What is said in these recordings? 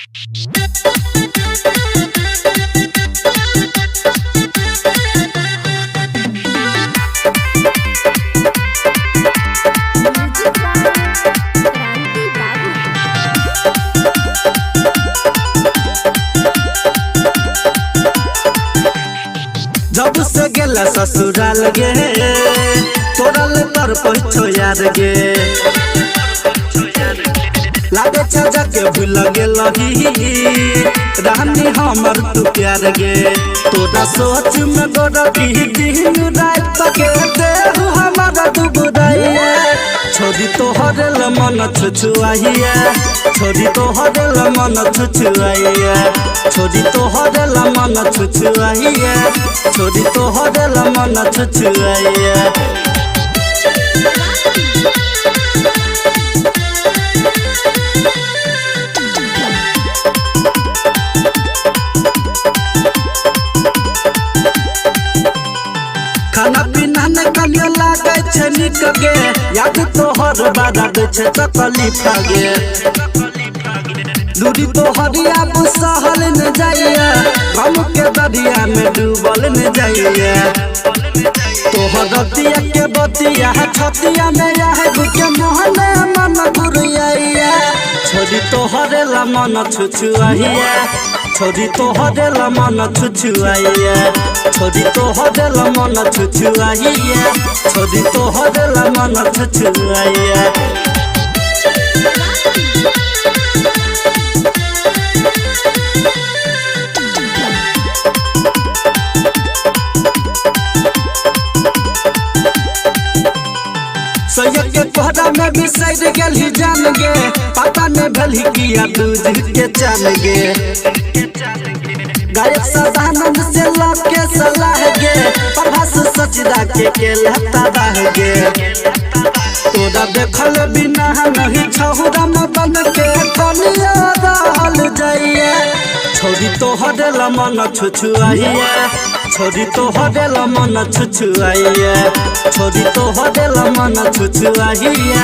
Music by क्रांति बाबू। जब से गेला ससुराल गे, तोरा ले तर पैछो यार गे। लागे छा जाके भूल गेलही रानी हमर तू प्यार गे। तोरा सोच में गोरकी दिन रात के देहु हमारा दुबुदाइया। छोरी तोहर ल मन छुछुआइया, छोरी तोहर ल मन छुछुआइया, छोरी तोहर ल मन छुछुआइया, छोरी तोहर ल मन छुछुआइया। खाना पीना न कलियो लागे छै निक गे, याद तोहर बारा दै छै तकलीफ गे। दूरी तोहर आब सहल न जाइया, गम के दरिया में डूबल न जाइया। तोहर रतिया के बतिया छतिया में आग के मोहन मन गुरियाइया। छोरी तोहर ला मन छुछुआइया, छोरी तोहर ला मन छुछुआइया, छोरी तोहर ला मन छुछुआइया, छोरी तोहर ला मन छुछुआइया। सैयद के कोहरा में बिसर गेली जान गे, पता नहीं भली किया दूध के चाल गे। गायक सदानंद से लग के सलाह गे, प्रभास सचदा के केलता बाह गे। तोरा देखल बिना नहीं छहुरा मदन के कनिया रहल जाइया। छोरी तोहर ला मन छुछुआइया, छोरी तोहर ला मन छुछुआइया, छोरी तोहर ला मन छुछुआइया,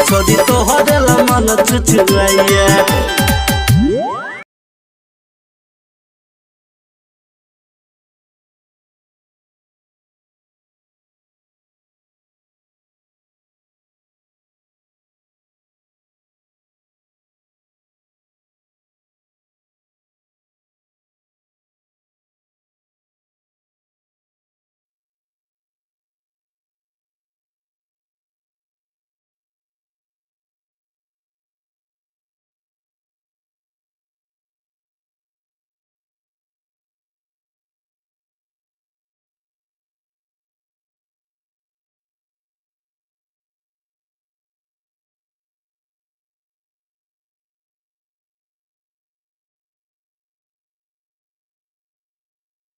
छोरी तोहर ला मन छुछुआइया।